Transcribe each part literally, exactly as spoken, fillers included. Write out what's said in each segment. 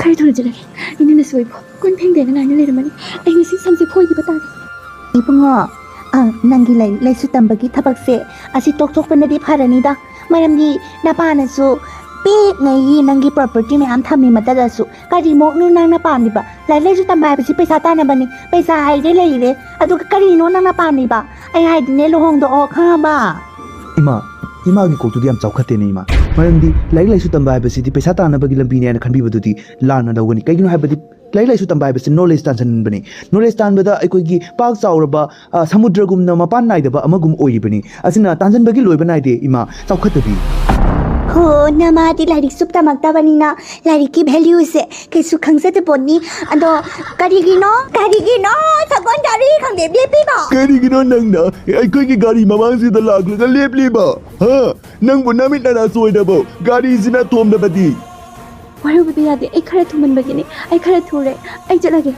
ꯑꯩ ꯊꯨꯅ ꯆꯠꯂꯒꯦ꯫ ꯏꯅꯦꯅꯁꯨ ꯑꯩꯕꯨ ꯀꯣꯟ ꯐꯦꯡꯗꯦꯅ ꯉꯥꯏꯅ ꯂꯩꯔꯝꯃꯅꯤ꯫ ꯑꯩ ꯉꯁꯤ ꯁꯝꯁꯦ ꯐꯣꯏꯈꯤꯕ ꯇꯥꯔꯦ꯫ ꯏꯕꯨꯡꯉꯣ, ꯑ, ꯅꯪꯒꯤ ꯂꯥꯏꯔꯤꯛ ꯂꯥꯏꯁꯨ ꯇꯝꯕꯒꯤ ꯊꯕꯛꯁꯦ ꯑꯁꯤ ꯇꯣꯛꯊꯣꯛꯄꯅꯗꯤ ꯐꯔꯅꯤꯗ꯫ ꯃꯔꯝꯗꯤ ꯅꯄꯥꯅꯁꯨ ꯄꯤꯛꯉꯩꯒꯤ ꯅꯪꯒꯤ property ꯃꯌꯥꯝ ꯊꯝꯃꯤ ꯃꯇꯗꯁꯨ ꯀꯔꯤꯃꯨꯛꯅꯣ ꯅꯪꯅ ꯄꯥꯝꯂꯤꯕ? ꯂꯥꯏꯔꯤꯛ ꯂꯥꯏꯁꯨ ꯇꯝꯕ ꯍꯥꯏꯕꯁꯤ ꯄꯩꯁꯥ ꯇꯥꯟꯅꯕꯅꯤ꯫ ꯄꯩꯁꯥ ꯍꯥꯏꯔꯦ ꯂꯩꯔꯦ, ꯑꯗꯨꯒ ꯀꯔꯤꯅꯣ ꯅꯪꯅ ꯄꯥꯝꯂꯤꯕ? ꯑꯩ ꯍꯥꯏꯗꯤꯅꯦ, ꯂꯨꯍꯣꯡꯗꯣꯛꯑꯣ, ꯈꯪꯉꯕ? ꯏꯃꯥ, ꯏꯃꯥꯒꯤ ꯀꯣꯛꯇꯨꯗꯤ ꯌꯥꯝ ꯆꯥꯎꯈꯠꯇꯦꯅꯦ, ꯏꯃꯥ꯫ ꯃꯔꯝꯗꯤ ꯂꯥꯏꯔꯤꯛ ꯂꯥꯏꯁꯨ ꯇꯝꯕ ꯍꯥꯏꯕꯁꯤꯗꯤ ꯄꯩꯁꯥ ꯇꯥꯟꯅꯕꯒꯤ ꯂꯝꯕꯤꯅꯦ ꯍꯥꯏꯅ ꯈꯟꯕꯤꯕꯗꯨꯗꯤ ꯂꯥꯟꯅ ꯂꯧꯒꯅꯤ꯫ ꯀꯩꯒꯤꯅꯣ ꯍꯥꯏꯕꯗꯤ ꯂꯥꯏꯔꯤꯛ ꯂꯥꯏꯁꯨ ꯇꯝꯕ ꯍꯥꯏꯕꯁꯤ knowledge ꯇꯥꯟꯁꯤꯟꯕꯅꯤ꯫ Knowledge ꯇꯥꯟꯕꯗ ꯑꯩꯈꯣꯏꯒꯤ ꯄꯥꯛ ꯆꯥꯎꯔꯕ, ꯑ, ꯁꯃꯨꯗ꯭ꯔꯒꯨꯝꯅ ꯃꯄꯥꯟ ꯅꯥꯏꯗꯕ ꯑꯃꯒꯨꯝ ꯑꯣꯏꯔꯤꯕꯅꯤ꯫ ꯑꯁꯤꯅ ꯇꯥꯟꯁꯤꯟꯕꯒꯤ ꯂꯣꯏꯕ ꯅꯥꯏꯗꯦ, ꯏꯃꯥ꯫ ꯆꯥꯎꯈꯠꯇꯕꯤ꯫ ꯍꯣ, ꯅꯃꯥꯗꯤ ꯂꯥꯏꯔꯤꯛꯁꯨ ꯇꯝꯃꯛꯇꯕꯅꯤꯅ ꯂꯥꯏꯔꯤꯛꯀꯤ valueꯁꯦ ꯀꯩꯁꯨ ꯈꯪꯖꯗ ꯄꯣꯠꯅꯤ꯫ ꯑꯗꯣ ꯀꯔꯤꯒꯤꯅꯣ, ꯀꯔꯤꯒꯤꯅꯣ ꯁꯒꯣꯜ ꯒꯥꯔꯤ ꯈꯪꯂꯦꯞ ꯂꯦꯞꯄꯤꯕꯣ? ꯀꯔꯤꯒꯤꯅꯣ ꯅꯪꯅ ꯑꯩꯈꯣꯏꯒꯤ ꯒꯥꯔꯤ ꯃꯃꯥꯡꯁꯤꯗ ꯂꯥꯛꯂꯒ ꯂꯦꯞꯂꯤꯕ? ꯍꯥ? ꯅꯪꯕꯨ ꯅꯃꯤꯠ ꯅꯅꯥ ꯁꯣꯏꯗꯕꯣ? ꯒꯥꯔꯤꯁꯤꯅ ꯊꯣꯝꯂꯕꯗꯤ? ꯋꯥꯔꯧꯕꯤꯕ ꯌꯥꯗꯦ, ꯑꯩ ꯈꯔ ꯊꯨꯃꯟꯕꯒꯤꯅꯤ꯫ ꯑꯩ ꯈꯔ ꯊꯨꯔꯦ꯫ ꯑꯩ ꯆꯠꯂꯒꯦ꯫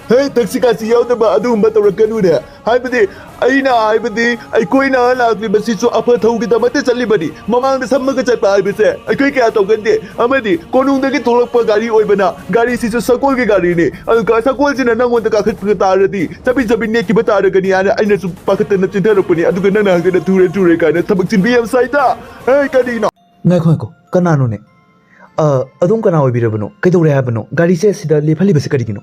ꯍꯦ, ꯊꯛꯁꯤ ꯈꯥꯁꯤ ꯌꯥꯎꯗꯕ ꯑꯗꯨꯒꯨꯝꯕ ꯇꯧꯔꯛꯀꯅꯨꯅꯦ꯫ ꯍꯥꯏꯕꯗꯤ, ꯑꯩꯅ ꯍꯥꯏꯕꯗꯤ, ꯑꯩꯈꯣꯏꯅ ꯂꯥꯛꯂꯤꯕꯁꯤꯁꯨ ꯑꯐ ꯊꯧꯒꯤꯗꯃꯛꯇ ꯆꯠꯂꯤꯕꯅꯤ꯫ ꯃꯃꯥꯡꯗ ꯁꯝꯃꯒ ꯆꯠꯄ ꯍꯥꯏꯕꯁꯦ ꯑꯩꯈꯣꯏ ꯀꯌꯥ ꯇꯧꯒꯟꯗꯦ꯫ ꯑꯃꯗꯤ ꯀꯣꯅꯨꯡꯗꯒꯤ ꯊꯣꯛꯂꯛꯄ ꯒꯥꯔꯤ ꯑꯣꯏꯕꯅ ꯒꯥꯔꯤꯁꯤꯁꯨ ꯁꯒꯣꯜꯒꯤ ꯒꯥꯔꯤꯅꯤ꯫ ꯑꯗꯨꯒ ꯁꯒꯣꯜꯁꯤꯅ ꯅꯪꯉꯣꯟꯗ ꯀꯥꯈꯠꯄ ꯇꯥꯔꯗꯤ, ꯆꯕꯤꯠ ꯆꯕꯤꯠ ꯅꯦꯠꯈꯤꯕ ꯇꯥꯔꯒꯅꯤ ꯍꯥꯏꯅ ꯑꯩꯅꯁꯨ ꯄꯥꯈꯠꯇꯅ ꯆꯦꯟꯊꯔꯛꯄꯅꯤ꯫ ꯑꯗꯨꯒ ꯅꯪꯅ ꯍꯟꯗꯛꯇ ꯊꯨꯔꯦ ꯊꯨꯔꯦ ꯀꯥꯏꯅ ꯊꯕꯛ ꯆꯤꯟꯕꯤ ꯌꯥꯝ ꯁꯥꯏꯗ꯫ ꯍꯦ, ꯀꯔꯤꯅꯣ? ꯉꯥꯏꯈꯣ, ꯉꯥꯏꯈꯣ꯫ ꯀꯅꯥꯅꯣꯅꯦ? ꯑ, ꯑꯗꯣꯝ ꯀꯅꯥ ꯑꯣꯏꯕꯤꯔꯕꯅꯣ? ꯀꯩꯗꯧꯔꯦ ꯍꯥꯏꯕꯅꯣ? ꯒꯥꯔꯤꯁꯦ ꯁꯤꯗ ꯂꯦꯞꯍꯜꯂꯤꯕꯁꯦ ꯀꯔꯤꯒꯤꯅꯣ?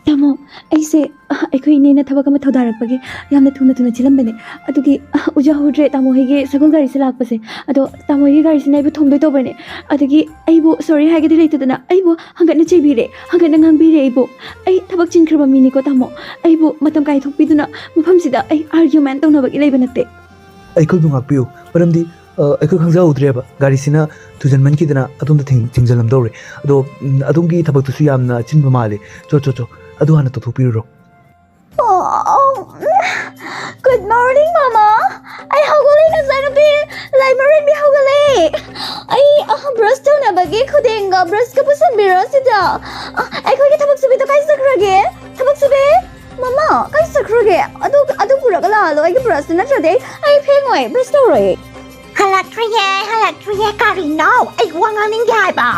ꯇꯥꯃꯣ, ꯑꯩꯁꯦ, ꯑ, ꯑꯩꯈꯣꯏ ꯏꯅꯦꯅ ꯊꯕꯛ ꯑꯃ ꯊꯧꯗꯥꯔꯛꯄꯒꯤ ꯌꯥꯝꯅ ꯊꯨꯅ ꯊꯨꯅ ꯆꯦꯜꯂꯝꯕꯅꯦ꯫ ꯑꯗꯨꯒꯤ, ꯑ, ꯎꯖꯍꯧꯗ꯭ꯔꯦ ꯇꯥꯃꯣ ꯍꯣꯏꯒꯤ ꯁꯒꯣꯜ ꯒꯥꯔꯤꯁꯦ ꯂꯥꯛꯄꯁꯦ꯫ ꯑꯗꯣ ꯇꯥꯃꯣ ꯍꯣꯏꯒꯤ ꯒꯥꯔꯤꯁꯤꯅ ꯑꯩꯕꯨ ꯊꯣꯝꯗꯣꯏ ꯇꯧꯕꯅꯦ꯫ ꯑꯗꯨꯒꯤ ꯑꯩꯕꯨ sorry ꯍꯥꯏꯒꯗꯤ ꯂꯩꯇꯗꯅ ꯑꯩꯕꯨ ꯍꯪꯒꯠꯅ ꯆꯩꯕꯤꯔꯦ, ꯍꯪꯒꯠꯅ ꯉꯥꯡꯕꯤꯔꯦ ꯑꯩꯕꯨ꯫ ꯑꯩ ꯊꯕꯛ ꯆꯤꯟꯈ꯭ꯔꯕ ꯃꯤꯅꯤꯀꯣ ꯇꯥꯃꯣ꯫ ꯑꯩꯕꯨ ꯃꯇꯝ ꯀꯥꯏꯊꯣꯛꯄꯤꯗꯨꯅ ꯃꯐꯝꯁꯤꯗ ꯑꯩ argument ꯇꯧꯅꯕꯒꯤ ꯂꯩꯕ ꯅꯠꯇꯦ꯫ ꯑꯩꯈꯣꯏꯕꯨ ꯉꯥꯛꯄꯤꯌꯨ, ꯃꯔꯝꯗꯤ, ꯑ, ꯑꯩꯈꯣꯏ ꯈꯪꯖꯍꯧꯗ꯭ꯔꯦꯕ, ꯒꯥꯔꯤꯁꯤꯅ ꯊꯨꯖꯟꯃꯟꯈꯤꯗꯅ ꯑꯗꯣꯝꯗ ꯊꯤꯡ-, ꯊꯤꯡꯖꯤꯜꯂꯝꯗꯧꯔꯦ꯫ ꯑꯗꯣ, ꯎꯝ, ꯑꯗꯣꯝꯒꯤ ꯊꯕꯛꯇꯨꯁꯨ ꯌꯥꯝꯅ ꯑꯆꯤꯟꯕ ꯃꯥꯜꯂꯦ꯫ ꯆꯣ, ꯆꯣ, ꯆꯣ, ꯑꯗꯨ ꯍꯥꯟꯅ ꯇꯧꯊꯣꯛꯄꯤꯔꯨꯔꯣ꯫ ꯑꯣ, ꯑꯣ, ꯎꯝ, good morning, ꯃꯃꯥ꯫ ꯑꯩ ꯍꯧꯒꯠꯂꯦ, ꯅꯆꯥꯅꯨꯄꯤ꯫ ꯂꯥꯏꯃꯔꯦꯟꯕꯤ ꯍꯧꯒꯠꯂꯦ꯫ ꯑꯩ, ꯑ, brush ꯇꯧꯅꯕꯒꯤ ꯈꯨꯗꯦꯡꯒ brushꯀ ꯄꯨꯁꯟꯕꯤꯔꯣ ꯁꯤꯗ꯫ ꯑ, ꯑꯩꯈꯣꯏꯒꯤ ꯊꯕꯛ ꯁꯨꯕꯤꯗꯣ ꯀꯥꯏ ꯆꯠꯈ꯭ꯔꯒꯦ? ꯊꯕꯛ ꯁꯨꯕꯤ? ꯃꯃꯥ, ꯀꯥꯏ ꯆꯠꯈ꯭ꯔꯒꯦ? ꯑꯗꯨ, ꯑꯗꯨ ꯄꯨꯔꯒ ꯂꯥꯛꯍꯜꯂꯣ, ꯑꯩꯒꯤ brushꯇꯨ ꯅꯠꯇ꯭ꯔꯗꯤ ꯑꯩ, ꯑꯩ ꯐꯦꯡꯉꯣꯏ, brush ꯇꯧꯔꯣꯏ꯫ ꯍꯜꯂꯛꯇ꯭ꯔꯤꯌꯦ, ꯍꯜꯂꯛꯇ꯭ꯔꯤꯌꯦ, ꯀꯔꯤꯅꯣ? ꯑꯩ ꯋꯥ ꯉꯥꯡꯅꯤꯡꯗꯦ ꯍꯥꯏꯕ꯫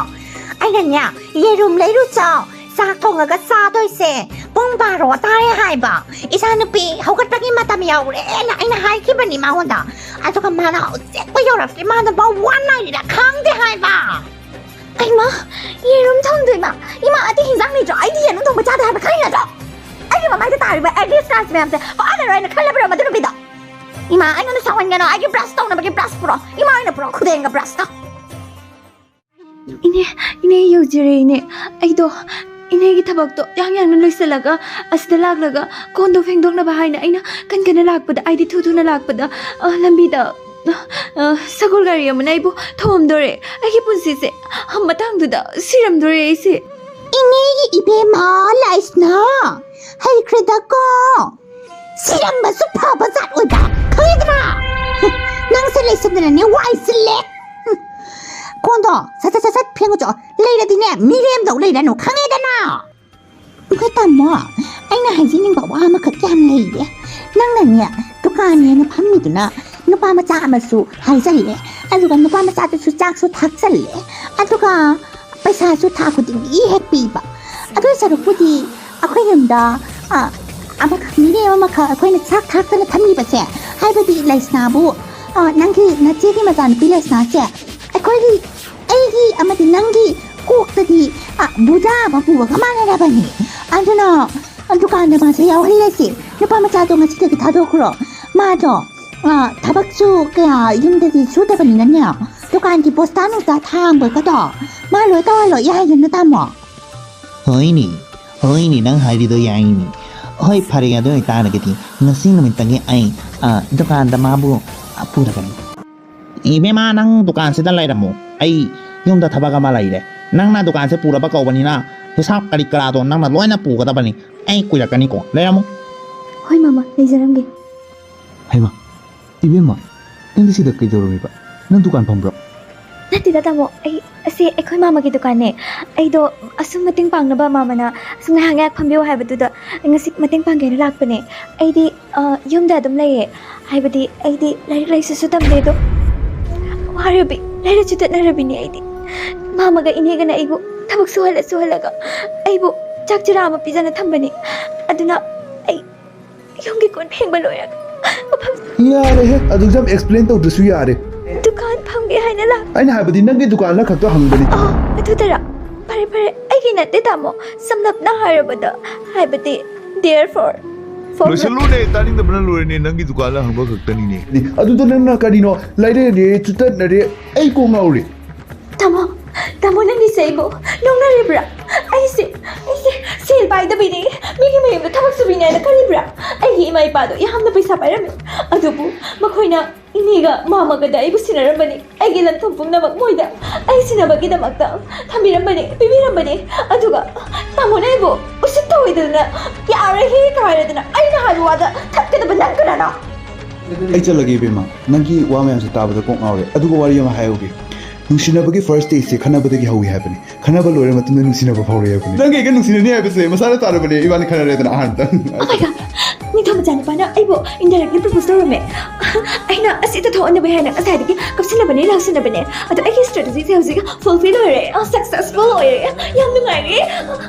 ꯑꯩꯅꯅꯦ, ꯌꯦꯔꯨꯝ ꯂꯩꯔꯨ ꯆꯥꯎ, ꯆꯥꯛ ꯊꯣꯡꯉꯒ ꯆꯥꯗꯣꯏꯁꯦ ꯄꯨꯡ ꯕꯥꯔꯣ ꯇꯥꯔꯦ ꯍꯥꯏꯕ꯫ ꯏꯆꯥꯅꯨꯄꯤ ꯍꯧꯒꯠꯄꯒꯤ ꯃꯇꯝ ꯌꯧꯔꯦꯅ ꯑꯩꯅ ꯍꯥꯏꯈꯤꯕꯅꯤ ꯃꯉꯣꯟꯗ꯫ ꯑꯗꯨꯒ ꯃꯥꯅ ꯍꯧꯖꯤꯛꯐꯥꯎ ꯌꯧꯔꯛꯇ꯭ꯔꯤ꯫ ꯃꯥꯅ ꯃꯋꯥ ꯂꯥꯏꯔꯤꯔ ꯈꯪꯗꯦ ꯍꯥꯏꯕ꯫ ꯑꯩꯃ, ꯌꯦꯔꯨꯝ ꯊꯣꯡꯗꯣꯏꯃ꯫ ꯏꯃꯥ, ꯑꯗꯤ ꯍꯤꯟꯖꯥꯡ ꯂꯩꯇ꯭ꯔꯣ? ꯑꯩꯗꯤ ꯌꯦꯔꯨꯝ ꯊꯣꯡꯕ ꯆꯥꯗꯦ ꯍꯥꯏꯕ ꯈꯪꯉꯤ ꯅꯠꯇ꯭ꯔꯣ? ꯑꯩꯒꯤ ꯃꯃꯥꯏꯗ ꯇꯥꯔꯤꯕ ꯑꯦꯒ꯭ꯔꯤꯁ ꯀꯥꯁ ꯃꯌꯥꯝꯁꯦ ꯄꯥꯗꯔꯣ ꯑꯩꯅ ꯈꯜꯂꯕ꯭ꯔꯣ ꯃꯗꯨ ꯅꯨꯄꯤꯗꯣ? ꯏꯃꯥ, ꯑꯩꯉꯣꯟꯗ ꯁꯥꯎꯍꯟꯒꯅꯣ꯫ ꯑꯩꯒꯤ ꯕ꯭ꯔꯁ ꯇꯧꯅꯕꯒꯤ ꯕ꯭ꯔꯁ ꯄꯨꯔꯛꯑꯣ꯫ ꯏꯃꯥ ꯑꯣꯏꯅ ꯄꯨꯔꯛꯑꯣ, ꯈꯨꯗꯦꯡꯒ ꯕ꯭ꯔꯁꯀ꯫ ꯏꯅꯦ, ꯏꯅꯦ, ꯑꯩ ꯌꯧꯖꯔꯦ, ꯏꯅꯦ꯫ ꯑꯩꯗꯣ ꯏꯅꯦꯒꯤ ꯊꯕꯛꯇꯣ ꯌꯥꯡ ꯌꯥꯡꯅ ꯂꯣꯏꯁꯤꯜꯂꯒ ꯑꯁꯤꯗ ꯂꯥꯛꯂꯒ ꯀꯣꯟꯗꯣ ꯐꯦꯡꯗꯣꯛꯅꯕ ꯍꯥꯏꯅ ꯑꯩꯅ ꯀꯟ ꯀꯟꯅ ꯂꯥꯛꯄꯗ, ꯑꯩꯗꯤ ꯊꯨ ꯊꯨꯅ ꯂꯥꯛꯄꯗ, ꯑ, ꯂꯝꯕꯤꯗ, ꯑ, ꯁꯒꯣꯜ ꯒꯥꯔꯤ ꯑꯃꯅ ꯑꯩꯕꯨ ꯊꯣꯝꯗꯣꯔꯦ꯫ ꯑꯩꯒꯤ ꯄꯨꯟꯁꯤꯁꯦ, ꯑ, ꯃꯇꯥꯡꯗꯨꯗ ꯁꯤꯔꯝꯗꯣꯔꯦ ꯑꯩꯁꯦ꯫ ꯏꯅꯦꯒꯤ ꯏꯕꯦꯝꯃ ꯂꯥꯏꯁꯅꯥ, ꯍꯩꯈ꯭ꯔꯦꯗꯀꯣ꯫ ꯁꯤꯔꯝꯕꯁꯨ ꯐꯕ ꯖꯥꯠ ꯑꯣꯏꯕ, ꯈꯪꯉꯦꯗꯅ? ꯍꯨꯝ, ꯅꯪꯁꯦ ꯂꯩꯁꯟꯗꯅꯅꯦ ꯋꯥꯏ ꯆꯤꯜꯂꯦ꯫ ꯍꯨꯝ, ꯀꯣꯟꯗꯣ ꯁꯠ ꯁꯠ ꯁꯠ ꯁꯠ ꯐꯦꯡꯉꯨꯆꯣ꯫ ꯂꯩꯔꯗꯤꯅꯦ ꯃꯤꯔꯦꯝꯗꯧ ꯂꯩꯔꯅꯨ, ꯈꯪꯉꯦꯗꯅ? ꯑꯩꯈꯣꯏ ꯇꯥꯃꯣ, ꯑꯩꯅ ꯍꯥꯏꯖꯅꯤꯡꯕ ꯋꯥ ꯑꯃꯈꯛ ꯌꯥꯝ ꯂꯩꯌꯦ꯫ ꯅꯪꯅꯅꯦ ꯗꯨꯀꯥꯟꯅꯦꯅ ꯐꯝꯃꯤꯗꯨꯅ ꯅꯨꯄꯥ ꯃꯆꯥ ꯑꯃꯁꯨ ꯍꯥꯏꯖꯜꯂꯦ, ꯑꯗꯨꯒ ꯅꯨꯄꯥ ꯃꯆꯥꯗꯨꯁꯨ ꯆꯥꯛꯁꯨ ꯊꯥꯛꯆꯜꯂꯦ, ꯑꯗꯨꯒ ꯄꯩꯁꯥꯁꯨ ꯊꯥ ꯈꯨꯗꯤꯡꯒꯤ ꯍꯦꯛ ꯄꯤꯕ꯫ ꯑꯗꯨ ꯁꯔꯨꯛꯄꯨꯗꯤ ꯑꯩꯈꯣꯏ ꯌꯨꯝꯗ, ꯑ, ꯑꯃꯈꯛ, ꯃꯤꯔꯦꯝ ꯑꯃꯈꯛ ꯑꯩꯈꯣꯏꯅ ꯆꯥꯛ ꯊꯥꯛꯇꯅ ꯊꯝꯃꯤꯕꯁꯦ, ꯍꯥꯏꯕꯗꯤ ꯂꯩꯁꯅꯥꯕꯨ, ꯑ, ꯅꯪꯒꯤ ꯅꯆꯦꯒꯤ ꯃꯆꯥꯅꯨꯄꯤ ꯂꯩꯁꯅꯥꯁꯦ ꯑꯩꯈꯣꯏꯒꯤ, ꯑꯩꯒꯤ ꯑꯃꯗꯤ ꯅꯪꯒꯤ ꯀꯣꯛꯇꯗꯤ, ꯑ, ꯕꯨꯖꯥ ꯑꯃ ꯄꯨꯕꯒ ꯃꯥꯟꯅꯔꯕꯅꯤ꯫ ꯑꯗꯨꯅ ꯗꯨꯀꯥꯟꯗ ꯃꯥꯁꯦ ꯌꯥꯎꯍꯜꯂꯁꯤ꯫ ꯅꯨꯄꯥ ꯃꯆꯥꯗꯣ ꯉꯁꯤꯗꯒꯤ ꯊꯥꯗꯣꯛꯈ꯭ꯔꯣ꯫ ꯃꯥꯗꯣ, ꯑ, ꯊꯕꯛꯁꯨ ꯀꯌꯥ ꯌꯨꯝꯗꯗꯤ ꯁꯨꯗꯕꯅꯤꯅꯅꯦ, ꯗꯨꯀꯥꯟꯒꯤ ꯕꯣꯁꯇꯥ ꯅꯨꯡꯁꯇꯥ ꯊꯥꯡꯕꯒꯗꯣ ꯃꯥ ꯂꯣꯏ ꯇꯧꯍꯜꯂꯣ, ꯌꯥꯏꯗꯅ, ꯇꯥꯃꯣ? ꯍꯣꯏꯅꯦ, ꯍꯣꯏꯅꯦ, ꯅꯪ ꯍꯥꯏꯔꯤꯗꯣ ꯌꯥꯏꯅꯦ꯫ ꯍꯣꯏ, ꯐꯔꯦ, ꯑꯗꯨ ꯑꯣꯏꯇꯥꯔꯒꯗꯤ ꯉꯁꯤ ꯅꯨꯃꯤꯠꯇꯒꯤ ꯑꯩ, ꯑ, ꯗꯨꯀꯥꯟꯗ ꯃꯥꯕꯨ, ꯑ, ꯄꯨꯔꯒꯅꯤ꯫ ꯏꯕꯦꯝꯃ, ꯅꯪ ꯗꯨꯀꯥꯟꯁꯤꯗ ꯂꯩꯔꯝꯃꯨ, ꯑꯩ ꯌꯨꯝꯗ ꯊꯕꯛ ꯑꯃ ꯂꯩꯔꯦ꯫ ꯅꯪꯅ ꯗꯨꯀꯥꯟꯁꯦ ꯄꯨꯔꯕ ꯀꯧꯕꯅꯤꯅ ꯍꯤꯁꯥꯞ ꯀꯔꯤ ꯀꯔꯥꯗꯣ ꯅꯪꯅ ꯂꯣꯏꯅ ꯄꯨꯒꯗꯕꯅꯤ꯫ ꯑꯩ ꯀꯨꯏꯔꯛꯀꯅꯤꯀꯣ, ꯂꯩꯔꯝꯃꯨ꯫ ꯍꯣꯏ ꯃꯥꯃ, ꯂꯩꯖꯔꯝꯒꯦ꯫ ꯍꯩꯃ, ꯏꯕꯦꯝꯃ, ꯅꯪꯗꯤ ꯁꯤꯗ ꯀꯩꯗꯧꯔꯝꯃꯤꯕ? ꯅꯪ ꯗꯨꯀꯥꯟ ꯐꯝꯕ꯭ꯔꯣ? ꯅꯠꯇꯦꯗ ꯇꯥꯃꯣ, ꯑꯩ ꯑꯁꯤ ꯑꯩꯈꯣꯏ ꯃꯥꯃꯒꯤ ꯗꯨꯀꯥꯟꯅꯦ꯫ ꯑꯩꯗꯣ ꯑꯁꯨꯝ ꯃꯇꯦꯡ ꯄꯥꯡꯅꯕ ꯃꯥꯃꯅ ꯑꯁꯨꯝ ꯉꯥꯏꯍꯥꯛ ꯉꯥꯏꯍꯥꯛ ꯐꯝꯕꯤꯌꯨ ꯍꯥꯏꯕꯗꯨꯗ ꯑꯩ ꯉꯁꯤ ꯃꯇꯦꯡ ꯄꯥꯡꯒꯦꯅ ꯂꯥꯛꯄꯅꯦ꯫ ꯑꯩꯗꯤ, ꯑ, ꯌꯨꯝꯗ ꯑꯗꯨꯝ ꯂꯩꯌꯦ꯫ ꯍꯥꯏꯕꯗꯤ ꯑꯩꯗꯤ ꯂꯥꯏꯔꯤꯛ ꯂꯥꯏꯁꯨꯁꯨ ꯇꯝꯗꯦ ꯑꯗꯣ꯫ ꯋꯥꯔꯕꯤ, ꯂꯥꯏꯔꯤꯛꯁꯨ ꯇꯠꯅꯔꯕꯤꯅꯦ ꯑꯩꯗꯤ꯫ ꯃꯥꯃꯒ ꯏꯅꯦꯒꯅ ꯑꯩꯕꯨ ꯊꯕꯛ ꯁꯨꯍꯜꯂ ꯁꯨꯍꯜꯂꯒ ꯑꯩꯕꯨ ꯆꯥꯛ ꯆꯔꯥ ꯑꯃ ꯄꯤꯖꯅ ꯊꯝꯕꯅꯤ꯫ ꯑꯗꯨꯅ ꯑꯩ ꯌꯨꯝꯒꯤ ꯀꯣꯟ ꯐꯦꯡꯕ ꯂꯣꯏꯔꯒ ꯃꯐꯝ ꯌꯥꯔꯦꯍꯦ, ꯑꯗꯨꯛ ꯌꯥꯝ ꯑꯦꯛꯁꯄ꯭ꯂꯦꯟ ꯇꯧꯗ꯭ꯔꯁꯨ ꯌꯥꯔꯦ꯫ ꯗꯨꯀꯥꯟ ꯐꯝꯒꯦ ꯍꯥꯏꯅ ꯂꯥꯛ ꯑꯩꯅ ꯍꯥꯏꯕꯗꯤ ꯅꯪꯒꯤ ꯗꯨꯀꯥꯟꯂ ꯈꯛꯇ ꯍꯪꯕꯅꯤ꯫ ꯑꯣ, ꯑꯗꯨꯗꯔ? ꯐꯔꯦ ꯐꯔꯦ, ꯑꯩꯒꯤ ꯅꯠꯇꯦ ꯇꯥꯃꯣ꯫ ꯁꯝꯂꯞꯅ ꯍꯥꯏꯔꯕꯗ, ꯍꯥꯏꯕꯗꯤ therefore, for ꯂꯣꯏꯁꯜꯂꯨꯅꯦ, ꯇꯥꯅꯤꯡꯗꯕꯅ ꯂꯣꯏꯔꯦꯅꯦ꯫ ꯅꯪꯒꯤ ꯗꯨꯀꯥꯟꯗ ꯍꯪꯕ ꯈꯛꯇꯅꯤꯅꯦ꯫ ꯑꯗꯨꯗ ꯅꯪꯅ ꯀꯔꯤꯅꯣ ꯂꯥꯏꯔꯦꯔꯦ ꯆꯨꯇꯠꯅꯔꯦ, ꯑꯩ ꯀꯣꯛ ꯉꯥꯎꯔꯦ꯫ ꯇꯥꯃꯣ, ꯇꯥꯃꯣ, ꯅꯪꯒꯤꯁꯦ ꯑꯩꯕꯨ ꯅꯣꯛꯅꯔꯤꯕ꯭ꯔꯥ? ꯑꯩꯁꯦ ꯑꯩꯁꯦ ꯁꯦꯜ ꯄꯥꯏꯗꯕꯩꯅꯦ, ꯃꯤꯒꯤ ꯃꯌꯨꯝꯗ ꯊꯕꯛ ꯁꯨꯕꯤꯅꯦꯅ ꯈꯜꯂꯤꯕ꯭ꯔꯥ? ꯑꯩꯒꯤ ꯏꯃꯥ ꯏꯄꯥꯗꯣ ꯌꯥꯝꯅ ꯄꯩꯁꯥ ꯄꯥꯏꯔꯝꯃꯤ, ꯑꯗꯨꯕꯨ ꯃꯈꯣꯏꯅ ꯏꯅꯦꯒ ꯃꯥꯃꯒꯗ ꯑꯩꯕꯨ ꯁꯤꯟꯅꯔꯝꯕꯅꯤ꯫ ꯑꯩꯒꯤ ꯂꯟ ꯊꯨꯝ ꯄꯨꯝꯅꯃꯛ ꯃꯣꯏꯗ ꯑꯩ ꯁꯤꯟꯅꯕꯒꯤꯗꯃꯛꯇ ꯊꯝꯕꯤꯔꯝꯕꯅꯤ, ꯄꯤꯕꯤꯔꯝꯕꯅꯤ꯫ ꯑꯗꯨꯒ ꯇꯥꯃꯣꯅ ꯑꯩꯕꯨ ꯎꯁꯤꯠꯇ ꯑꯣꯏꯗꯗꯅ, "ꯌꯥꯔꯦꯍꯦ" ꯀꯥꯏꯔꯗꯅ ꯑꯩꯅ ꯍꯥꯏꯕ ꯋꯥꯗ ꯊꯠꯀꯗꯕ ꯅꯪ ꯀꯅꯥꯅꯣ? ꯑꯩ ꯆꯠꯂꯒꯦ ꯏꯕꯦꯝꯃ, ꯅꯪꯒꯤ ꯋꯥ ꯃꯌꯥꯝꯁꯦ ꯇꯥꯕꯗ ꯀꯣꯛ ꯉꯥꯎꯔꯦ꯫ ꯑꯗꯨꯒ ꯋꯥꯔꯤ ꯑꯃ ꯍꯥꯏꯍꯧꯒꯦ, ꯅꯨꯡꯁꯤꯅꯕꯒꯤ ꯐꯥꯔꯁ ꯗꯦꯁꯦ ꯈꯟꯅꯕꯗꯒꯤ ꯍꯧꯏ ꯍꯥꯏꯕꯅꯤ, ꯈꯟꯅꯕ ꯂꯣꯏꯔ ꯃꯇꯨꯡꯗ ꯅꯨꯡꯁꯤꯅꯕ ꯐꯥꯎꯔꯛꯑꯦ ꯍꯥꯏꯕꯅꯤ꯫ ꯅꯪꯒ ꯑꯩꯒ ꯅꯨꯡꯁꯤꯅꯅꯤ ꯍꯥꯏꯕꯁꯦ ꯃꯁꯥꯅ ꯇꯥꯔꯕꯅꯦ, ꯏꯕꯥꯅꯤ ꯈꯟꯅꯔꯦꯗꯅ ꯑꯍꯥꯟꯕꯗ꯫ Oh my God! ꯅꯤꯡꯊꯧ ꯃꯆꯥꯅꯨꯄꯥꯅ ꯑꯩꯕꯨ indirectly propose ꯇꯧꯔꯝꯃꯦ꯫ ꯑꯩꯅ ꯑꯁꯤꯗ ꯊꯣꯛꯍꯟꯅꯕ ꯍꯥꯏꯅ ꯉꯁꯥꯏꯗꯒꯤ ꯀꯞꯁꯤꯟꯅꯕꯅꯦ, ꯂꯥꯎꯁꯤꯟꯅꯕꯅꯦ꯫ ꯑꯗꯣ ꯑꯩꯒꯤ strategy ꯁꯦ ꯍꯧꯖꯤꯛ fulfill ꯑꯣꯏꯔꯦ꯫ ꯑ, successful ꯑꯣꯏꯔꯦ꯫ ꯌꯥꯝ ꯅꯨꯡꯉꯥꯏꯔꯦ꯫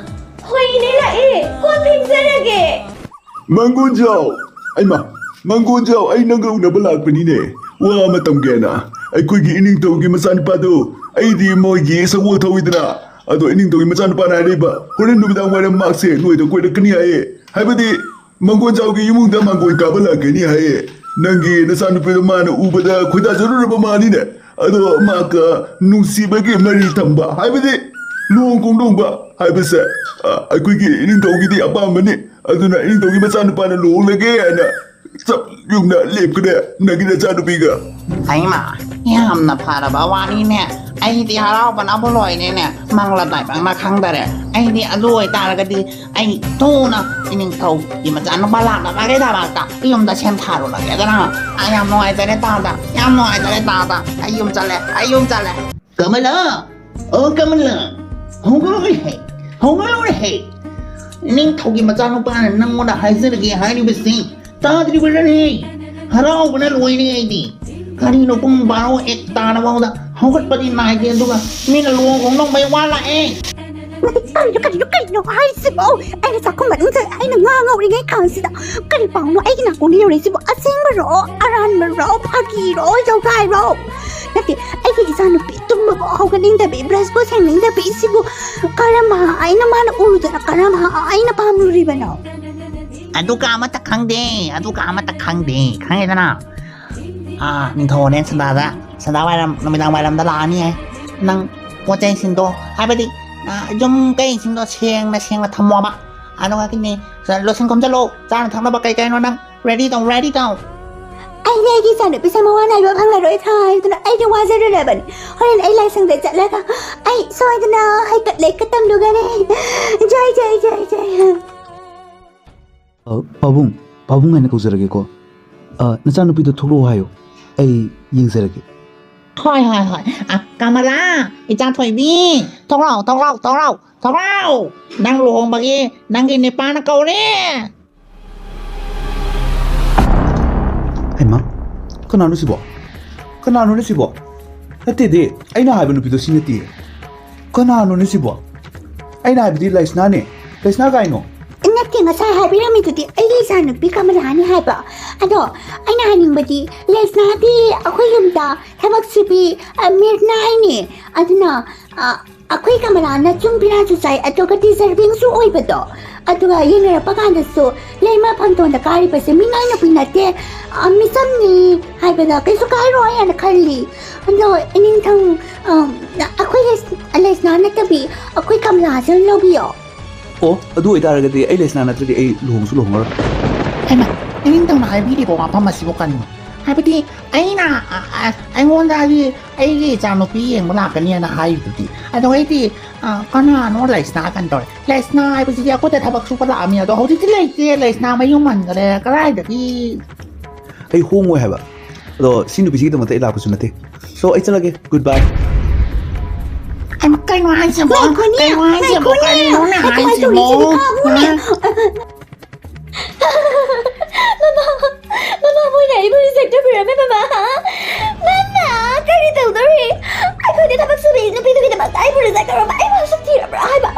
ꯍꯣꯏ, ꯏꯅꯦ ꯂꯥꯛꯑꯦ꯫ ꯀꯣꯟ ꯐꯦꯡꯖꯔꯒꯦ꯫ ꯃꯪꯒꯣꯟꯖꯥꯎ! ꯑꯩꯃ, ꯃꯪꯒꯣꯟꯖꯥꯎ, ꯑꯩ ꯅꯪꯒ ꯎꯅꯕ ꯂꯥꯛꯄꯅꯤꯅꯦ꯫ ꯋꯥ ꯑꯃ ꯇꯝꯒꯦꯅ꯫ ꯑꯩꯈꯣꯏꯒꯤ ꯏꯅꯤꯡꯊꯧꯒꯤ ꯃꯆꯥꯅꯨꯄꯥꯗꯣ, ꯑꯩꯗꯤ ꯃꯣꯏꯒꯤ ꯁꯒꯣꯜ ꯊꯧꯋꯤꯗꯅ꯫ ꯑꯗꯣ ꯏꯅꯤꯡꯊꯧꯒꯤ ꯃꯆꯥꯅꯨꯄꯥꯅ ꯍꯥꯏꯔꯛꯏꯕ, ꯍꯣꯔꯦꯟ ꯅꯨꯃꯤꯗꯥꯡ ꯋꯥꯏꯔꯝ ꯃꯍꯥꯛꯁꯦ ꯅꯣꯏꯗ ꯀꯣꯏꯔꯛꯀꯅꯤ ꯍꯥꯏꯌꯦ꯫ ꯍꯥꯏꯕꯗꯤ ꯃꯪꯒꯣꯟꯖꯥꯎꯒꯤ ꯏꯃꯨꯡꯗ ꯃꯥꯡꯒꯣꯟ ꯀꯥꯕ ꯂꯥꯛꯀꯅꯤ ꯍꯥꯏꯌꯦ꯫ ꯅꯪꯒꯤ ꯅꯆꯥꯅꯨꯄꯤꯗꯣ ꯃꯥꯅ ꯎꯕꯗ ꯈꯣꯏꯗꯥꯖꯔꯨꯔꯕ ꯃꯥꯅꯤꯅꯦ꯫ ꯑꯗꯣ ꯃꯍꯥꯛꯀ ꯅꯨꯡꯁꯤꯕꯒꯤ ꯃꯔꯤ ꯊꯝꯕ, ꯍꯥꯏꯕꯗꯤ ꯂꯨꯍꯣꯡ ꯈꯣꯡꯗꯣꯡꯕ ꯍꯥꯏꯕꯁꯦ, ꯑ, ꯑꯩꯈꯣꯏꯒꯤ ꯏꯅꯤꯡꯊꯧꯒꯤꯗꯤ ꯑꯄꯥꯝꯕꯅꯤ꯫ ꯑꯗꯨꯅ ꯏꯅꯤꯡꯊꯧꯒꯤ ꯃꯆꯥꯅꯨꯄꯥꯅ ꯂꯨꯍꯣꯡꯂꯒꯦ ꯍꯥꯏꯅ ꯆꯞ ꯌꯨꯝꯗ ꯂꯦꯞꯈ꯭ꯔꯦ ꯅꯪꯒꯤ ꯅꯆꯥꯅꯨꯄꯤꯒ꯫ ꯍꯩꯃꯥ, ꯌꯥꯝꯅ ꯐꯔꯕ ꯋꯥꯅꯤꯅꯦ꯫ ꯑꯩꯗꯤ ꯍꯔꯥꯎꯕꯅꯕꯨ ꯂꯣꯏꯔꯦꯅꯦ꯫ ꯃꯪꯂ ꯇꯥꯏꯕꯪꯅ ꯈꯪꯗꯔꯦ꯫ ꯑꯩꯗꯤ ꯑꯗꯨ ꯑꯣꯏꯇꯥꯔꯒꯗꯤ ꯑꯩ ꯊꯨꯅ ꯏꯅꯤꯡꯊꯧꯒꯤ ꯃꯆꯥꯅꯨꯄꯥ ꯂꯥꯛꯅꯕꯒꯤꯗꯃꯛꯇ ꯌꯨꯝꯗ ꯁꯦꯝ ꯊꯥꯔꯨꯔꯒꯦꯗꯅ꯫ ꯑꯩ ꯌꯥꯝ ꯅꯨꯡꯉꯥꯏꯖꯔꯦ ꯇꯥꯗ꯫ ꯌꯥꯝ ꯅꯨꯡꯉꯥꯏꯖꯔꯦ ꯇꯥꯗ꯫ ꯑꯩ ꯌꯨꯝ ꯆꯠꯂꯦ꯫ ꯑꯩ ꯌꯨꯝ ꯆꯠꯂꯦ꯫ ꯀꯃꯂꯥ! ꯑꯣ ꯀꯃꯂꯥ! ꯍꯧꯒꯠꯂꯨꯅꯦꯍꯦ! ꯍꯧꯒꯠꯂꯨꯅꯦꯍꯦ! ꯅꯤꯡꯊꯧꯒꯤ ꯃꯆꯥꯅꯨꯄꯥꯅ ꯅꯪꯉꯣꯟꯗ ꯍꯥꯏꯖꯔꯒꯦ ꯍꯥꯏꯔꯤꯕꯁꯤ ꯇꯥꯗ꯭ꯔꯤꯕ꯭ꯔꯅꯦ? ꯍꯔꯥꯎꯕꯅ ꯂꯣꯏꯔꯦ ꯑꯩꯗꯤ꯫ ꯀꯔꯤꯅꯣ ꯄꯨꯡ ꯕꯥꯔꯣ ꯑꯦꯛ ꯇꯥꯔꯐꯥꯎꯗ ꯍꯧꯒꯠꯄꯗꯤ ꯅꯥꯏꯗꯦ, ꯑꯗꯨꯒ ꯃꯤꯅ ꯂꯨꯍꯣꯡ ꯈꯣꯡꯗꯣꯡꯕꯩ ꯋꯥ ꯂꯥꯛꯑꯦ꯫ ꯅꯠꯇꯦ, ꯀꯔꯤꯅꯣ, ꯀꯔꯤꯅꯣ, ꯀꯔꯤꯅꯣ ꯍꯥꯏꯁꯤꯕꯣ? ꯑꯩꯅ ꯆꯥꯛꯈꯨꯝ ꯃꯅꯨꯡꯗ ꯑꯩꯅ ꯉꯥ ꯉꯧꯔꯤꯉꯩ ꯀꯥꯟꯁꯤꯗ ꯀꯔꯤ ꯄꯥꯎꯅꯣ ꯑꯩꯒꯤ ꯅꯥꯀꯣꯡꯗ ꯌꯧꯔꯛꯏꯁꯤꯕꯣ? ꯑꯁꯦꯡꯕꯔꯣ? ꯑꯔꯥꯟꯕꯔꯣ? ꯐꯥꯒꯤꯔꯣ? ꯌꯧꯒꯥꯏꯔꯣ? ꯅꯠꯇꯦ, ꯑꯩꯒꯤ ꯏꯆꯥꯅꯨꯄꯤ ꯇꯨꯝꯕꯕꯨ ꯍꯧꯒꯠꯅꯤꯡꯗꯕꯤ, ꯕ꯭ꯔꯁꯄꯨ ꯁꯦꯡꯅꯤꯡꯗꯕꯤ ꯁꯤꯕꯨ ꯀꯔꯝ ꯍꯥꯏꯅ ꯃꯥꯅ ꯎꯔꯨꯗꯅ ꯀꯔꯝ ꯍꯥꯏꯅ ꯄꯥꯝꯂꯨꯔꯤꯕꯅꯣ? ꯑꯗꯨꯒ ꯑꯃꯠꯇ ꯈꯪꯗꯦ, ꯑꯗꯨꯒ ꯑꯃꯠꯇ ꯈꯪꯗꯦ, ꯈꯪꯉꯦꯗꯅ? ꯑꯥ, ꯅꯤꯡꯊꯧꯅꯦ ꯁꯟꯗꯥꯗ, ꯁꯟꯗꯥ ꯋꯥꯏꯔꯝ, ꯅꯨꯃꯤꯗꯥꯡ ꯋꯥꯏꯔꯝꯗ ꯂꯥꯛꯑꯅꯤ ꯍꯥꯏ꯫ ꯅꯪ ꯄꯣꯠ ꯆꯩꯁꯤꯡꯗꯣ, ꯍꯥꯏꯕꯗꯤ, ꯑꯥ, ꯌꯨꯝ ꯀꯩꯁꯤꯡꯗꯣ ꯁꯦꯡꯅ ꯁꯦꯡꯅ ꯊꯝꯃꯣꯕ꯫ ꯑꯗꯨꯒ ꯀꯤꯅꯤ, ꯂꯣꯏꯁꯤꯟ ꯈꯣꯝꯖꯜꯂꯣ, ꯆꯥꯅ ꯊꯛꯅꯕ ꯀꯩ ꯀꯩꯅꯣ ꯅꯪ ready ꯇꯧ, ready ꯇꯧ꯫ ꯑꯩꯗꯤ ꯑꯩꯒꯤ ꯏꯆꯥꯅꯨꯄꯤꯁꯦ ꯃꯋꯥ ꯅꯥꯏꯕ ꯐꯪꯂꯔꯣꯏ ꯍꯥꯏꯗꯨꯅ ꯑꯩꯗꯤ ꯋꯥꯖꯔꯨꯔꯕꯅꯤ꯫ ꯍꯣꯔꯦꯟ ꯑꯩ ꯂꯥꯏꯁꯪꯗ ꯆꯠꯂꯒ ꯑꯩ ꯁꯣꯏꯗꯅ ꯍꯩꯀꯠ ꯂꯩꯀꯠ ꯇꯝꯂꯨꯒꯅꯤ꯫ ꯖꯥꯏ, ꯖꯥꯏ, ꯖꯥꯏ, ꯖꯥꯏ꯫ ꯑ, ꯄꯥꯕꯨꯡ, ꯄꯥꯕꯨꯡ ꯍꯥꯏꯅ ꯀꯧꯖꯔꯒꯦꯀꯣ꯫ ꯑ, ꯅꯆꯥꯅꯨꯄꯤꯗꯣ ꯊꯣꯛꯂꯛꯑꯣ ꯍꯥꯏꯌꯣ, ꯑꯩ ꯌꯦꯡꯖꯔꯒꯦ꯫ ꯍꯣꯏ, ꯍꯣꯏ, ꯍꯣꯏ꯫ ꯑ, ꯀꯃꯂꯥ, ꯏꯆꯥ ꯊꯣꯏꯕꯤ, ꯊꯣꯛꯂꯛꯑꯣ, ꯊꯣꯛꯂꯛꯑꯣ, ꯊꯣꯛꯂꯛꯑꯣ, ꯊꯣꯛꯂꯛꯑꯣ꯫ ꯅꯪ ꯂꯨꯍꯣꯡꯕꯒꯤ ꯅꯪꯒꯤ ꯅꯤꯄꯥꯅ ꯀꯧꯔꯦ꯫ ꯍꯩꯃꯥ, ꯀꯅꯥꯅꯣ ꯁꯤꯕꯣ? ꯀꯅꯥꯅꯣꯅꯦ ꯁꯤꯕꯣ? ꯅꯠꯇꯦꯗꯤ, ꯑꯩꯅ ꯍꯥꯏꯕ ꯅꯨꯄꯤꯗꯣ ꯁꯤ ꯅꯠꯇꯦ꯫ ꯀꯅꯥꯅꯣꯅꯦ ꯁꯤꯕꯣ? ꯑꯩꯅ ꯍꯥꯏꯕꯗꯤ ꯂꯩꯁꯅꯥꯅꯦ꯫ ꯂꯩꯁꯅꯥ ꯀꯥꯏꯅꯣ? ꯅꯠꯇꯦ, ꯉꯁꯥꯏ ꯍꯥꯏꯕꯤꯔꯝꯃꯤꯗꯨꯗꯤ ꯑꯩꯒꯤ ꯏꯆꯥꯅꯨꯄꯤ ꯀꯃꯂꯥꯅꯤ ꯍꯥꯏꯕ꯫ ꯑꯗꯣ ꯑꯩꯅ ꯍꯥꯏꯅꯤꯡꯕꯗꯤ ꯂꯩꯁꯅꯥꯗꯤ ꯑꯩꯈꯣꯏ ꯌꯨꯝꯗ ꯊꯕꯛ ꯁꯨꯕꯤ, ꯑ, maid ꯅ ꯍꯥꯏꯅꯦ꯫ ꯑꯗꯨꯅ, ꯑ, ꯑꯩꯈꯣꯏ ꯀꯃꯂꯥꯅ ꯆꯨꯡ ꯐꯤꯔꯥꯟꯁꯨ ꯆꯥꯏ, ꯑꯗꯨꯒ deserving ꯁꯨ ꯑꯣꯏꯕꯗꯣ꯫ ꯑꯗꯨꯒ ꯌꯦꯡꯅꯔꯛꯄ ꯀꯥꯟꯗꯁꯨ ꯂꯩꯃ ꯐꯝꯗꯣꯟꯗ ꯀꯥꯔꯤꯕꯁꯦ ꯃꯤꯅꯥꯏ ꯅꯨꯄꯤ ꯅꯠꯇꯦ, ꯑ, ꯃꯤꯆꯝꯅꯤ ꯍꯥꯏꯕꯗ ꯀꯩꯁꯨ ꯀꯥꯏꯔꯣꯏ ꯍꯥꯏꯅ ꯈꯜꯂꯤ꯫ ꯑꯗꯣ ꯏꯅꯤꯡꯊꯧ, ꯑ, ꯑꯩꯈꯣꯏ ꯂꯩꯁ-, ꯂꯩꯁꯅꯥ ꯅꯠꯇꯕꯤ ꯑꯩꯈꯣꯏ ꯀꯃꯂꯥꯁꯦ ꯑꯣꯏꯅ ꯂꯧꯕꯤꯌꯣ꯫ ꯑꯣ, ꯑꯗꯨ ꯑꯣꯏꯇꯥꯔꯒꯗꯤ ꯑꯩ ꯂꯩꯁꯅꯥ ꯅꯠꯇ꯭ꯔꯗꯤ ꯑꯩ ꯂꯨꯍꯣꯡꯁꯨ ꯂꯨꯍꯣꯡꯉꯔꯣꯏ꯫ ꯍꯩꯃꯥ, ꯏꯅꯤꯡꯊꯧꯅ ꯍꯥꯏꯕꯤꯔꯤꯕ ꯋꯥꯐꯝ ꯑꯁꯤꯕꯨ ꯀꯔꯤꯅꯣ? ꯍꯥꯏꯕꯗꯤ ꯑꯩꯅ, ꯑ, ꯑ, ꯑꯩꯉꯣꯟꯗ ꯍꯥꯏꯗꯤ ꯑꯩꯒꯤ ꯏꯆꯥꯅꯨꯄꯤ ꯌꯦꯡꯕ ꯂꯥꯛꯀꯅꯤꯅ ꯍꯥꯏꯔꯤꯗꯨꯗꯤ꯫ ꯑꯗꯣ ꯑꯩꯗꯤ, ꯑ, ꯀꯅꯥꯅꯣ ꯂꯩꯁꯅꯥ ꯀꯩꯅꯣ ꯇꯧꯔꯦ? ꯂꯩꯁꯅꯥ ꯍꯥꯏꯕꯁꯤꯗꯤ ꯑꯩꯈꯣꯏꯗ ꯊꯕꯛ ꯁꯨꯕ ꯂꯥꯛꯑꯝꯃꯤ, ꯑꯗꯣ ꯍꯧꯖꯤꯛꯇꯤ ꯂꯩꯇꯦ꯫ ꯂꯩꯁꯅꯥ ꯃꯌꯨꯝ ꯍꯟꯈ꯭ꯔꯦ꯫ ꯀꯗꯥꯏꯗꯒꯤ? ꯑꯩ ꯍꯣꯡꯉꯣꯏ ꯍꯥꯏꯕ꯫ ꯑꯗꯣ ꯁꯤ ꯅꯨꯄꯤꯁꯤꯒꯤꯗꯃꯛꯇ ꯑꯩ ꯂꯥꯛꯄꯁꯨ ꯅꯠꯇꯦ꯫ So, ꯑꯩ ꯆꯠꯂꯒꯦ꯫ Goodbye꯫ ꯍꯩꯃꯥ, ꯀꯩꯅꯣ ꯍꯥꯏꯁꯤꯕꯣ? ꯉꯥꯏꯈꯣꯅꯦ, ꯀꯩꯅꯣ ꯍꯥꯏꯁꯤꯕꯣ? ꯉꯥꯏꯈꯣꯅꯦ꯫ ꯉꯥꯏꯈꯣꯅꯦ, ꯍꯥꯏꯁꯤꯕꯣ? ꯏꯆꯦ ꯀꯥꯕꯨꯅꯦ꯫ ꯍꯥ? ꯃꯃꯥ, ꯃꯃꯥ, ꯃꯣꯏꯅ ꯑꯩꯕꯨ reject ꯇꯧꯕꯤꯔꯝꯃꯦ, ꯃꯃꯥ꯫ ꯃꯃꯥ, ꯀꯔꯤ ꯇꯧꯗꯧꯔꯤ? ꯊꯕꯛ ꯁꯨꯕꯤ ꯅꯨꯄꯤꯗꯨꯒꯤꯗꯃꯛꯇ ꯑꯩꯕꯨ ꯔꯤꯖꯦꯛ ꯇꯧꯔꯝꯕ, ꯑꯩꯕꯨ ꯁꯨꯛ ꯊꯤꯔꯕ꯭ꯔꯥ ꯍꯥꯏꯕ?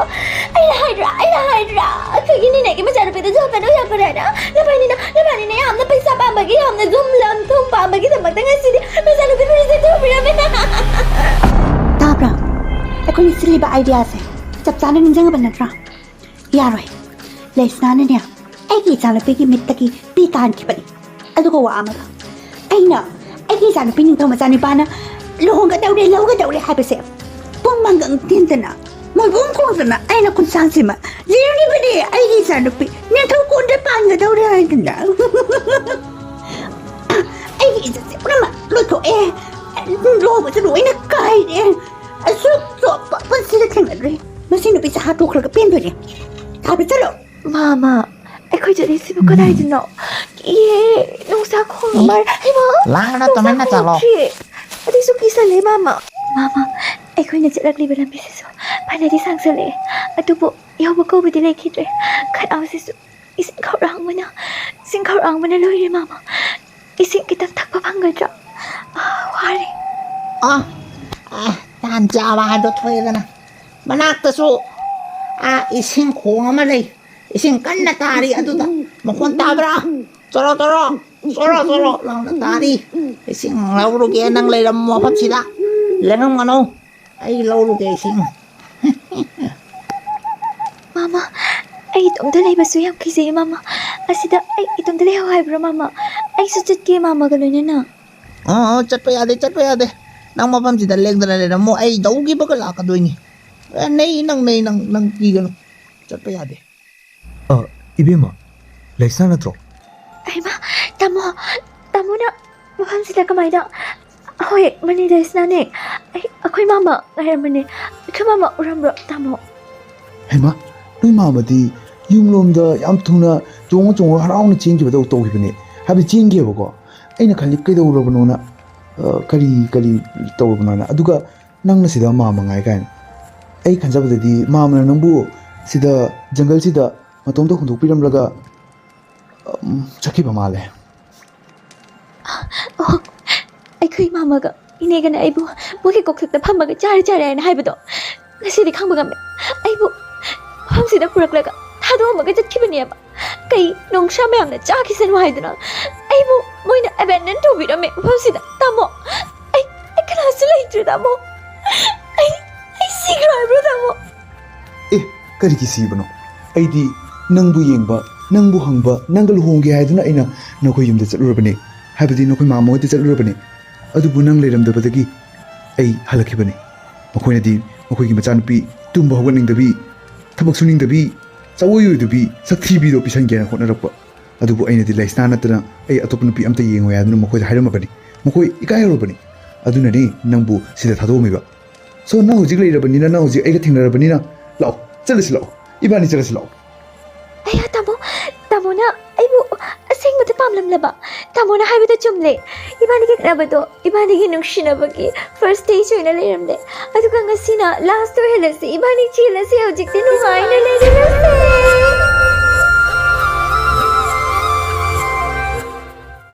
ꯑꯩꯅ ꯍꯥꯏꯗ꯭ꯔꯥ, ꯑꯩꯅ ꯍꯥꯏꯗ꯭ꯔꯥ? ꯑꯩꯈꯣꯏꯒꯤ ꯅꯤꯅꯦꯒꯤ ꯃꯆꯥꯅꯨꯄꯤꯗꯨ ꯌꯣꯛꯀꯅꯨ, ꯌꯣꯛꯀꯅꯨ ꯍꯥꯏꯅ? ꯅꯕꯥꯅꯤꯅ, ꯅꯕꯥꯅꯤꯅ ꯌꯥꯝꯅ ꯄꯩꯁꯥ ꯄꯥꯝꯕꯒꯤ, ꯌꯥꯝꯅ ꯌꯨꯝ ꯂꯝ ꯊꯨꯝ ꯄꯥꯝꯕꯒꯤꯗꯃꯛꯇ ꯉꯁꯤꯗꯤ ꯃꯆꯥꯅꯨꯄꯤꯕꯨ ꯔꯤꯖꯦꯛ ꯇꯧꯕꯤꯔꯝꯃꯦ꯫ ꯇꯥꯕ꯭ꯔꯥ? ꯑꯩꯈꯣꯏꯅ ꯁꯤꯜꯂꯤꯕ ꯑꯥꯏꯗꯤꯌꯥꯁꯦ ꯆꯞ ꯆꯥꯅ ꯅꯤꯡꯁꯤꯡꯉꯕ ꯅꯠꯇ꯭ꯔꯥ? ꯌꯥꯔꯣꯏ꯫ ꯂꯩꯁꯅꯥꯅꯅꯦ, ꯑꯩꯒꯤ ꯏꯆꯥꯅꯨꯄꯤꯒꯤ ꯃꯤꯠꯇꯒꯤ ꯄꯤ ꯇꯥꯟꯈꯤꯕꯅꯤ꯫ ꯑꯗꯨꯒ ꯋꯥ ꯑꯃꯒ, ꯑꯩꯅ ꯑꯩꯒꯤ ꯏꯆꯥꯅꯨꯄꯤ ꯅꯤꯡꯊꯧ ꯃꯆꯥꯅꯨꯄꯥꯅ ꯂꯨꯍꯣꯡꯒꯗꯧꯔꯦ, ꯂꯧꯒꯗꯧꯔꯦ ꯍꯥꯏꯕꯁꯦ ꯄꯨꯡ ꯃꯪꯒꯪ ꯊꯤꯟꯗꯅ, ꯃꯣꯏꯕꯨꯡ ꯈꯣꯡꯗꯅ ꯑꯩꯅ ꯈꯨꯟꯁꯥꯡꯁꯤꯃ ꯂꯤꯔꯤꯕꯅꯤ꯫ ꯑꯩꯒꯤ ꯏꯆꯥꯅꯨꯄꯤ ꯅꯤꯡꯊꯧ ꯀꯣꯟꯗ ꯄꯥꯟꯒꯗꯧꯔꯦ ꯍꯥꯏꯗꯅ꯫ ꯑꯩꯒꯤ ꯏꯆꯥꯁꯦ ꯄꯨꯝꯅꯃꯛ ꯂꯣꯏꯊꯣꯛꯑꯦ꯫ ꯂꯨꯍꯣꯡꯕꯁꯨ ꯂꯣꯏꯅ ꯀꯥꯏꯔꯦ꯫ ꯑꯁꯨꯛ ꯆꯣꯞꯄ ꯄꯨꯟꯁꯤꯗ ꯊꯦꯡꯅꯗ꯭ꯔꯤ꯫ ꯃꯁꯤ ꯅꯨꯄꯤꯁꯦ ꯍꯥꯠꯇꯣꯛꯈ꯭ꯔꯒ ꯄꯦꯟꯗꯣꯏꯅꯦ꯫ ꯊꯥꯕ ꯆꯠꯂꯣ꯫ ꯃꯥꯃ, ꯑꯩꯈꯣꯏ ꯆꯠꯂꯤꯁꯤꯕꯨ ꯀꯗꯥꯏꯗꯅꯣ? ꯀꯤꯌꯦ, ꯅꯨꯡꯁꯥ ꯈꯣꯡꯕ ꯃꯥꯜꯂꯦ꯫ ꯍꯩꯃꯥ, ꯂꯥꯡꯒꯅꯨ, ꯅꯨꯡꯁꯥ ꯇꯨꯃꯤꯟꯅ ꯆꯠꯂꯣ꯫ ꯈꯣꯡꯗ꯭ꯔꯤ꯫ ꯑꯗꯨꯁꯨ ꯀꯤꯁꯜꯂꯦ, ꯃꯥꯃ꯫ ꯃꯥꯃ, ꯑꯩꯈꯣꯏꯅ ꯆꯠꯂꯛꯂꯤꯕ ꯂꯝꯕꯤꯁꯤꯁꯨ ꯐꯅꯗꯤ ꯁꯥꯡꯁꯜꯂꯛꯑꯦ꯫ ꯑꯗꯨꯕꯨ ꯌꯧꯕ ꯀꯧꯕꯗꯤ ꯂꯩꯈꯤꯗ꯭ꯔꯦ꯫ ꯈꯅꯥꯎꯁꯤꯁꯨ ꯏꯁꯤꯡ ꯈꯧꯔꯥꯡꯕꯅ, ꯏꯁꯤꯡ ꯈꯧꯔꯥꯡꯕꯅ ꯂꯣꯏꯔꯦ, ꯃꯥꯃ꯫ ꯏꯁꯤꯡ ꯈꯤꯇꯪ ꯊꯛꯄ ꯐꯪꯒꯗ꯭ꯔꯥ? ꯑꯥ, ꯋꯥꯔꯦ꯫ ꯑꯥ, ꯑꯥ, ꯇꯥꯟ ꯆꯥꯕ ꯍꯥꯏꯗꯣ ꯊꯣꯛꯑꯦꯗꯅ꯫ ꯃꯅꯥꯛꯇꯁꯨ, ꯑꯥ, ꯏꯁꯤꯡ ꯈꯣꯡ ꯑꯃ ꯂꯩ꯫ ꯏꯁꯤꯡ ꯀꯟꯅ ꯇꯥꯔꯤ ꯑꯗꯨꯗ꯫ ꯃꯈꯣꯟ ꯇꯥꯕ꯭ꯔꯥ? ꯆꯣꯔꯣ, ꯆꯣꯔꯣ, ꯆꯣꯔꯣ, ꯆꯣꯔꯣ ꯂꯥꯎꯅ ꯇꯥꯔꯤ꯫ ꯏꯁꯤꯡ ꯂꯧꯔꯨꯒꯦ, ꯅꯪ ꯂꯩꯔꯝꯃꯣ ꯃꯐꯝꯁꯤꯗ꯫ ꯂꯦꯡꯉꯝꯒꯅꯨ꯫ ꯑꯩ ꯂꯧꯔꯨꯒꯦ ꯏꯁꯤꯡ꯫ ꯃꯥꯃ, ꯑꯩ ꯏꯇꯣꯝꯇ ꯂꯩꯕꯁꯨ ꯌꯥꯝ ꯀꯤꯖꯩ, ꯃꯥꯃ꯫ ꯑꯁꯤꯗ ꯑꯩ ꯏꯇꯣꯝꯇ ꯂꯩꯍꯧ ꯍꯥꯏꯕ꯭ꯔꯣ, ꯃꯥꯃ? ꯑꯩꯁꯨ ꯆꯠꯀꯦ, ꯃꯥꯃꯒ ꯂꯣꯏꯅꯅ꯫ ꯑꯥ, ꯑꯥ, ꯆꯠꯄ ꯌꯥꯗꯦ, ꯆꯠꯄ ꯌꯥꯗꯦ꯫ ꯅꯪ ꯃꯐꯝꯁꯤꯗ ꯂꯦꯡꯗꯅ ꯂꯩꯔꯝꯃꯣ, ꯑꯩ ꯌꯧꯈꯤꯕꯒ ꯂꯥꯛꯀꯗꯣꯏꯅꯤ꯫ ꯑꯦ, ꯅꯩ ꯅꯪ, ꯅꯩ ꯅꯪ, ꯅꯪ ꯀꯤꯒꯅꯨ꯫ ꯆꯠꯄ ꯌꯥꯗꯦ꯫ ꯑ, ꯏꯕꯦꯝꯃ, ꯂꯩꯁꯅꯥ ꯅꯠꯇ꯭ꯔꯣ? ꯍꯩꯃꯥ, ꯇꯥꯃꯣ, ꯇꯥꯃꯣꯅ ꯃꯐꯝꯁꯤꯗ ꯀꯃꯥꯏꯅ? ꯍꯣꯏ, ꯃꯅꯤ ꯂꯩꯁꯅꯥꯅꯦ꯫ ꯑꯩ, ꯑꯩꯈꯣꯏ ꯃꯥꯃ ꯉꯥꯏꯔꯝꯕꯅꯦ꯫ ꯑꯩꯈꯣꯏ ꯃꯥꯃ ꯎꯔꯝꯕ꯭ꯔꯣ, ꯇꯥꯃꯣ? ꯍꯩꯃꯥ, ꯅꯣꯏ ꯃꯥꯃꯗꯤ ꯌꯨꯝꯂꯣꯝꯗ ꯌꯥꯝ ꯊꯨꯅ ꯆꯣꯡꯉ ꯆꯣꯡꯉ ꯍꯔꯥꯎꯅ ꯆꯦꯟꯈꯤꯕꯗꯧ ꯇꯧꯈꯤꯕꯅꯦ꯫ ꯍꯥꯏꯕꯗꯤ ꯆꯦꯟꯈꯤꯕꯀꯣ꯫ ꯑꯩꯅ ꯈꯜꯂꯤ ꯀꯩꯗꯧꯔꯕꯅꯣꯅ, ꯑ, ꯀꯔꯤ, ꯀꯔꯤ ꯇꯧꯔꯕꯅꯣꯅ꯫ ꯑꯗꯨꯒ ꯅꯪꯅ ꯁꯤꯗ ꯃꯥꯃ ꯉꯥꯏ ꯀꯥꯏꯅ꯫ ꯑꯩ ꯈꯟꯖꯕꯗꯗꯤ ꯃꯥꯃꯅ ꯅꯪꯕꯨ ꯁꯤꯗ ꯖꯪꯒꯜꯁꯤꯗ ꯃꯇꯣꯝꯇ ꯍꯨꯟꯗꯣꯛꯄꯤꯔꯝꯂꯒ, ꯎꯝ, ꯆꯠꯈꯤꯕ ꯃꯥꯜꯂꯦ꯫ ꯑꯣ, ꯑꯩꯈꯣꯏ ꯃꯥꯃꯒ ꯏꯅꯦꯒꯅ ꯑꯩꯕꯨ ꯃꯣꯏꯒꯤ ꯀꯣꯛꯊꯛꯇ ꯐꯝꯃꯒ ꯆꯥꯔꯦ ꯆꯥꯔꯦ ꯍꯥꯏꯅ ꯍꯥꯏꯕꯗꯣ ꯉꯁꯤꯗꯤ ꯈꯪꯕ ꯉꯝꯃꯦ꯫ ꯑꯩꯕꯨ ꯃꯐꯝꯁꯤꯗ ꯄꯨꯔꯛꯂꯒ ꯊꯥꯗꯣꯛꯑꯝꯃꯒ ꯆꯠꯈꯤꯕꯅꯦꯕ꯫ ꯀꯩ ꯅꯣꯡꯁꯥ ꯃꯌꯥꯝꯅ ꯆꯥꯈꯤꯁꯅꯨ ꯍꯥꯏꯗꯨꯅ ꯑꯩꯕꯨ ꯃꯣꯏꯅ ꯑꯦꯕꯦꯟꯗꯟ ꯇꯧꯕꯤꯔꯝꯃꯦ ꯃꯐꯝꯁꯤꯗ꯫ ꯇꯥꯃꯣ, ꯑꯩ ꯑꯩ ꯀꯅꯥꯁꯨ ꯂꯩꯇ꯭ꯔꯦ ꯇꯥꯃꯣ꯫ ꯑꯩ ꯑꯩ ꯁꯤꯈ꯭ꯔꯣ ꯍꯥꯏꯕ꯭ꯔꯣ ꯇꯥꯃꯣ? ꯑꯦ, ꯀꯔꯤꯒꯤ ꯁꯤꯕꯅꯣ? ꯑꯩꯗꯤ ꯅꯪꯕꯨ ꯌꯦꯡꯕ, ꯅꯪꯕꯨ ꯍꯪꯕ, ꯅꯪꯒ ꯂꯨꯍꯣꯡꯒꯦ ꯍꯥꯏꯗꯨꯅ ꯑꯩꯅ ꯅꯈꯣꯏ ꯌꯨꯝꯗ ꯆꯠꯂꯨꯔꯕꯅꯦ, ꯍꯥꯏꯕꯗꯤ ꯅꯈꯣꯏ ꯃꯥꯃ ꯍꯣꯏꯗ ꯆꯠꯂꯨꯔꯕꯅꯦ꯫ ꯑꯗꯨꯕꯨ ꯅꯪ ꯂꯩꯔꯝꯗꯕꯗꯒꯤ ꯑꯩ ꯍꯜꯂꯛꯈꯤꯕꯅꯤ꯫ ꯃꯈꯣꯏꯅꯗꯤ ꯃꯈꯣꯏꯒꯤ ꯃꯆꯥꯅꯨꯄꯤ ꯇꯨꯝꯕ ꯍꯧꯒꯠꯅꯤꯡꯗꯕꯤ, ꯊꯕꯛ ꯁꯨꯅꯤꯡꯗꯕꯤ, ꯆꯥꯑꯣꯏ ꯑꯣꯏꯗꯕꯤ, ꯁꯛꯊꯤꯕꯤꯗꯣ ꯄꯤꯁꯟꯒꯦꯅ ꯍꯣꯠꯅꯔꯛꯄ꯫ ꯑꯗꯨꯕꯨ ꯑꯩꯅꯗꯤ ꯂꯩꯁꯅꯥ ꯅꯠꯇꯅ ꯑꯩ ꯑꯇꯣꯞꯄ ꯅꯨꯄꯤ ꯑꯝꯇ ꯌꯦꯡꯉꯣꯏ ꯍꯥꯏꯗꯨꯅ ꯃꯈꯣꯏꯗ ꯍꯥꯏꯔꯝꯃꯕꯅꯤ꯫ ꯃꯈꯣꯏ ꯏꯀꯥꯏꯍꯧꯔꯕꯅꯤ꯫ ꯑꯗꯨꯅꯅꯤ ꯅꯪꯕꯨ ꯁꯤꯗ ꯊꯥꯗꯣꯛꯑꯝꯃꯤꯕ꯫ ꯁꯣ, ꯅꯪ ꯍꯧꯖꯤꯛ ꯂꯩꯔꯕꯅꯤꯅ, ꯅꯪ ꯍꯧꯖꯤꯛ ꯑꯩꯒ ꯊꯦꯡꯅꯔꯕꯅꯤꯅ, ꯂꯥꯛꯑꯣ, ꯆꯠꯂꯁꯤ ꯂꯥꯛꯑꯣ, ꯏꯕꯥꯅꯤ ꯆꯠꯂꯁꯤ ꯂꯥꯛꯑꯣ꯫ ꯑꯌꯥ ꯇꯥꯃꯣ, ꯇꯥꯃꯣꯅ ꯑꯩꯕꯨ ꯑꯁꯦꯡꯕꯗ ꯄꯥꯝꯂꯝꯂꯕ? ꯇꯥꯃꯣꯅ ꯍꯥꯏꯕꯗꯣ ꯆꯨꯝꯂꯦ꯫ ꯏꯕꯥꯅꯤꯒꯤ ꯈꯠꯅꯕꯗꯣ, ꯏꯕꯥꯅꯤꯒꯤ ꯅꯨꯡꯁꯤꯅꯕꯒꯤ ꯐꯥꯔꯁ ꯁ꯭ꯇꯦꯖ ꯑꯣꯏꯅ ꯂꯩꯔꯝꯂꯦ꯫ ꯑꯗꯨꯒ ꯉꯁꯤꯅ ꯂꯥꯁ ꯑꯣꯏꯍꯜꯂꯁꯤ꯫ ꯏꯕꯥꯅꯤ ꯆꯦꯜꯂꯁꯤ ꯍꯧꯖꯤꯛꯇꯤ, ꯅꯨꯡꯉꯥꯏꯅ ꯂꯩꯔꯁꯦ꯫